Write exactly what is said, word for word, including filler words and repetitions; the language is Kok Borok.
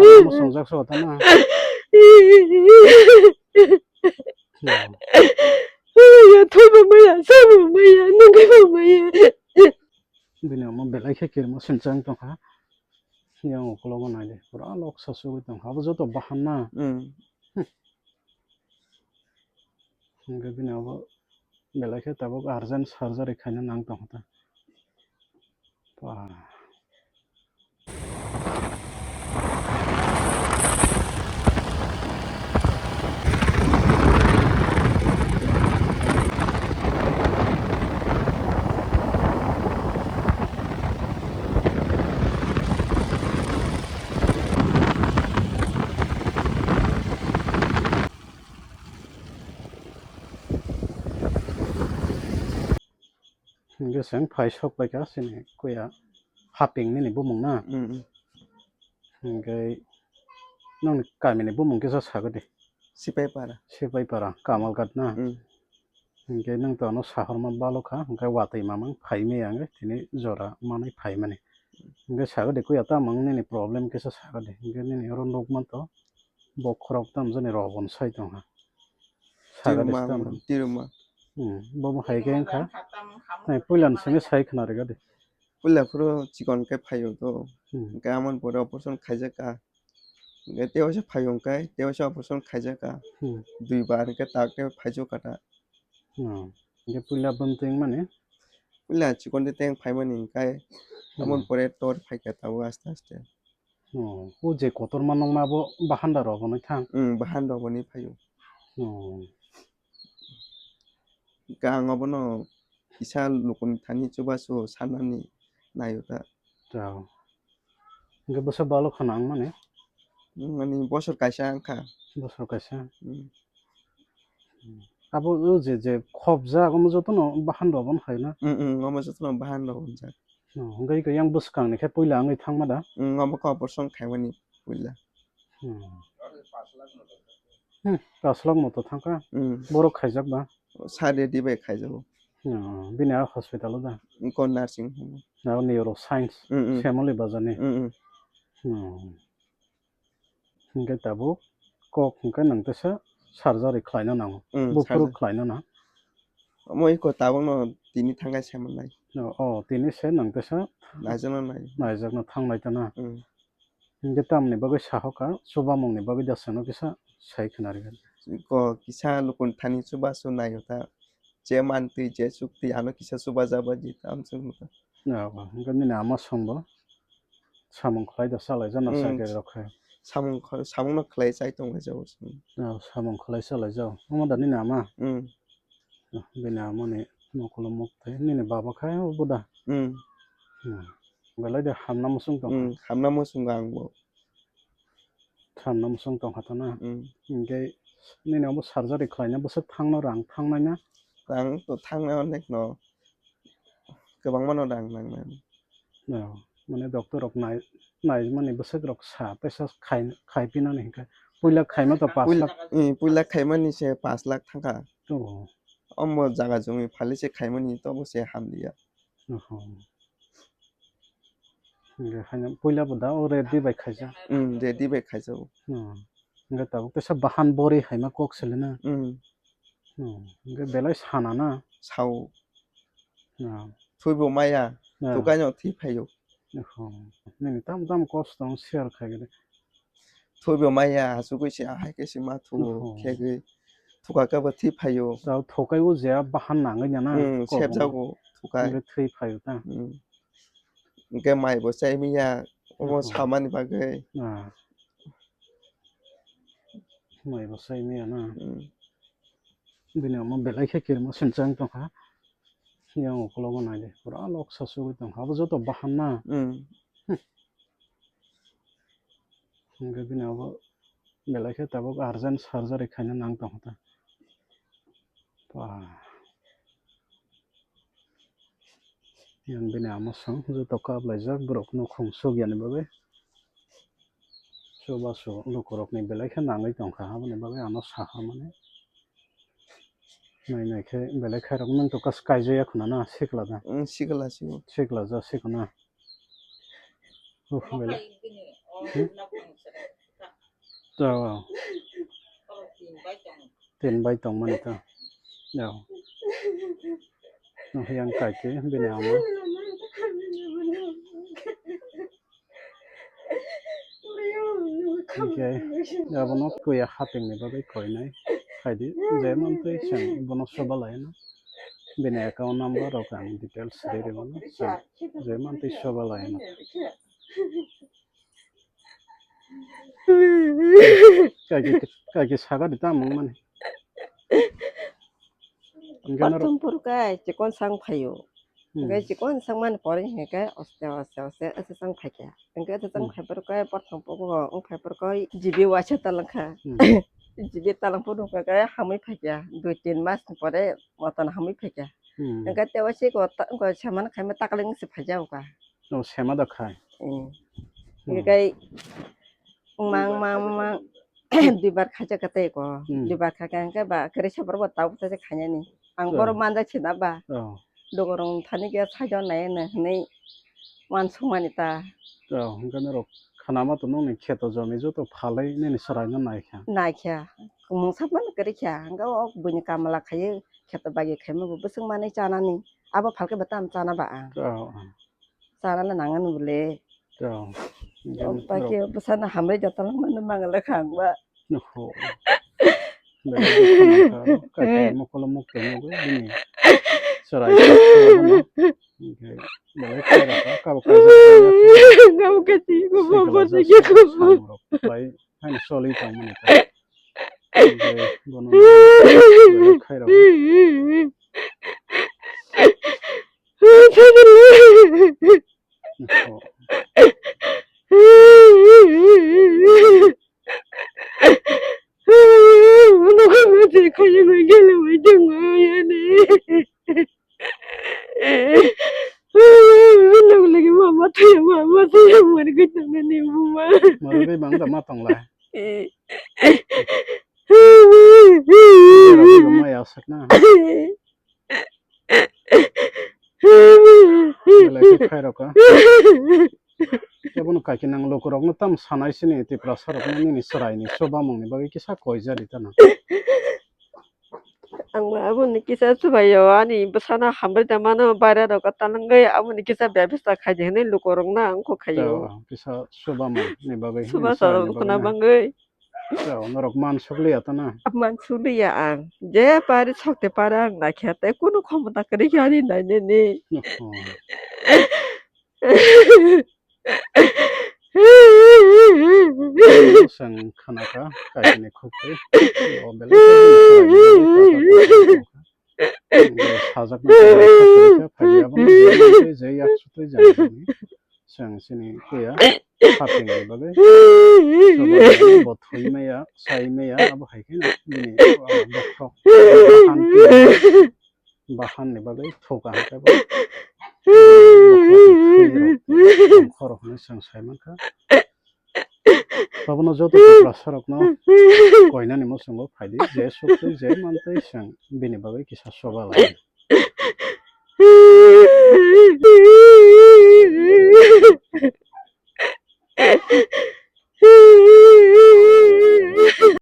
Tamo songjak so tamo. Ya, thoi bo maya, sa bo maya, nungwi bo maya. Bini omo belai khe kirima sinchang tongkha. Yang ukologo naidi, pura loksa sugwi tongkha. Abo joto bahan na. Hmm. Hwnkhe bini abo belai khe tabuk urgent surgery khaina nang tongkha ta. Ba. Hwnkhe chwng phai sok paikha chini kuya haping nini bumung na. Mm, mm. Hwnkhe nokni kamini bumung kisa sagadi. Sipaipara. Sipaipara, Kamalghat na. Mm. Hwnkhe nwng to ano sahorma balokha, hwnkhe watwi mamang phaimaya hwnkhe tini jora manwi phaimani. Hwnkhe sagadi kuya tamang nini problem kisa sagadi. Hwnkhe nini oro nukmanto bokhorok tamjani rogoni sai tongkha. Sagadi Tiruma, tam. Tiruma. Hmm, bobo hai khe wngkha. Nai puila ni simi sai khna rega de. Puila phuru chikon khe phaio to. Hmm. Hwnkhe amoni pore operation khaijak kha. Hwnkhe tei waisa phaio hwnkhe tei waisa operation khaijak kha. Hmm. Dui bar hwnkhe tak khe phaijo kha ta. Hmm. Hwnkhe puila bwntwing mani? Puila chikon de teng phaimani hwnkhe Hmm. amoni pore tor phaikha tabuk aste aste. Oh, o je kotorma nokma abo bahan da rok hwnwi thang? Hmm, bahan rok hwnwi phaio. Oh. Hwnkhe ang obono kisa lukuni thani chubachu sanani naio ta. Chao. Hwnkhe bwsa balo khana ang mani? Hmm, ani bosor kaisa wngkha. Bosor kaisa? Hmm. Abo o je, je khopjak, omo jotono bahan rok hwn hai na? Mm, mm, omo jotono bahan rok hwnjak. Oh, hwnkhe yang bwskang ni khe puila wngwi thangma da? Mm, omo khe operation khaimani puila. Hmm. Hmm, pash lakh moto thangkha. Mm. Borok khaijak ba? Sa ready bai khaijago. Hmm, bini a hospital o da? Ko nursing home. Na neuro science. Mm, mm. Semoli bazar ni. Mm, mm. Hmm. Hwnkhe tabuk kok hwnkhe nwng teisa surgery khlaina nango. Mm, buphuru surgery khlaina na. Omo iko tabukno tini thangkhe se manlai. O, o, tini se nwng teisa naijakno nai. Naijakno thanglai tana. Mm. Hwnkhe tamni bagwi sahoka, chubamungni bagwi da chwngno kisa sai khna rwgwi. Iko kisa lukuni thani chubachu naio ta. Je mantwi, je chukti, ano kisa chubajak bai di, tamo chwng nukha. Ya, ba, hwnkhe nini ama songbo samung khlai da, chalaijak na, mm, chakri rok khai? Samung kh-, samung no khlai chai tong lai jao chwng. Ya, samung khlai chalaijak. Omo da nini ama? Mm. Ya, bini ama ni mokolo muktai. Nini baba khai obo da? Mm. Ya. Belai de hamna muchung tong. Mm, hamna muchung ang bo. Thanna mwswng tong kha ta na. Mm. Hwnkhe nini obo surgery khlaina bwswk thangno rang thangnai na? Rang to thangnai onek no. Kwbangma no rang nangnai. No, mane doctor rok nai, naimani bwswk rok sa, teisa khai, khai pinani hinkhe. Puila khaima to pash lakh. Puila, eh, puila khaimani se pash lakh thangkha. Oh. Omo jaga jumi phali se khaimani to bo se hamliya. Oho. Hwnkhe haino puila bo da o ready bai khaijak. Mm, ready bai khaijak. Hmm. Hwnkhe tabuk teisa bahan bori haima kok selena. Mm. Hmm. Hwnkhe belai sana na. Sao. Hmm. Thwibo maya. Hmm. Tukaino thwi phaio. Oho. Nini tam tam kosto wng share khaigwlai. Thwibo maya, achugwi se ahai khe se ma thugo, oho, khegwi thuka khe bo thwi phaio. Chao thokai o je bahan nangwi nana, hmm, kok sepjago thukai. Hwnkhe thwi phaio ta. Hmm. Hwnkhe mai bo chai manya, omo, oho, samani bagwi. Ah. Mai bo chai manya na. Hmm. Bini omo belai khe kirima sinchang tongkha. Yang ukologo naidi, pura loksa sugwi tongkha. Abo joto bahan na. Hmm. Hmm. Hwnkhe bini abo belai khe tabuk urgent surgery khaina nang tongkha ta. Ba. Yang bini ama song joto kap laijak borok nukhung sukyani bagwi. Chubachu lukurokni belai khe nangwi tongkha, aboni bagwi ano sakha mani. Nai nai khe belai khairok nwng to kas kaijaya khuna na sikla da? Mm, sikla si. Sikla ja sikuna. Uff, belai. Hmm? To. Tin bai tongmani to. Yao. Nokha yang kaiki bini ama. Hingke abono kuya hapingni bagwi koinai khaidi, je mantwi chwng bono soba laino. Bini account number rok ang details ri rwmano, chwng je mantwi soba laino. Kaiki, kaiki saga di tamung mani. Hingke norok Pathum puru kai chikon sang phaio. Hmm. Hingke chikon sang mani pore hingke oste, oste, oste, oste sang phaikha. Hingke oste sang Hmm. phai puru kai pathum puru wng phai puru kai G B waisa talangkha. Hmm. G B talangpuru hingke hamwi phaikha. Dui tin mas ni pore motan hamwi phaikha. Hmm. Hingke tewa si ko ta-, ko saman khaima takling si phaijao ka. No, sema da khai. Hmm. Hmm. Hingke mang, mang, mang, duibar khaijak ka tei ko. Hmm. Duibar kha khe hingke ba kwrwi sabar bo tabuk tei khainani. Ang Oh. borok manjak sina ba. Oh. Dogorong thani khe sajon nai hwnwi wansukmani ta. Oh, hingke norok khanama to nongni kheto jomi joto phalwi nini chwraino naikha. Naikha. Mungsa phano kwrwi kha. Hingke o buini kamla khaiwi kheto bagi khaima bo bwswk manwi chanani. Abo phalke bo tam chana ba ang. Oh, oh. Chana le nangani bole. To, O hingke paike bwsano hamri jotolong mano mangala khang ba. Oho. Belai khe khana kha, kaisa mokolo mokto nugwi bini chwrai kha, hingke belai khe rokha, kabo kaisa Kabo kati ko cycle bo ajak se samung rok khlai haino choli tongmani ta. Hingke bono belai khairok. Oho. Mama tuya, mama tuya, mari gitang na ni mama. Mari gitang na ma tong lai. Maya sakna. Belai khe khairokha. Kebono kaiki nang lukurokno tam sanai sini Tiprasa rokno nini chwraini chubamungni bagwi kisa koijari tano. Ang bo aboni kisa chubaio, ani bwsano hambai da mano, baira rok talangwi aboni kisa bebesta khaidi hwnwi lukurokno ang kok khaio. Kisa chubamungni bagwi hwnwi Chuba chwraini chwrwng bagwi khna na. Bangwi. Chao, norok man sukliya ta na? Man sukliya ang. Je pari sokte pari ang naikha tei kunu khomota kwrwi khe ani nainani. Oho. Chwng khanakha, kaisani khukti. O belai khe bini chwraini bagwi kaka kaka kha. Sajaknai tongwi kha, phai abono je mantwi je yak sutwi jani jani. Chwng chini kuya hapingni bagwi. Sobo bo thwi maya, sai maya, abo hai khe bini, ah, bokhok. Bahan khe bahan ni bagwi thoka hwnkhe bo. Bokhok ni thwi rok, khorok hwnwi chwng sai mankha. Abono joto Tiprasa rokno koinani muchungo phaidi, je sukti, je mantwi chwng bini bagwi kisa soba lai.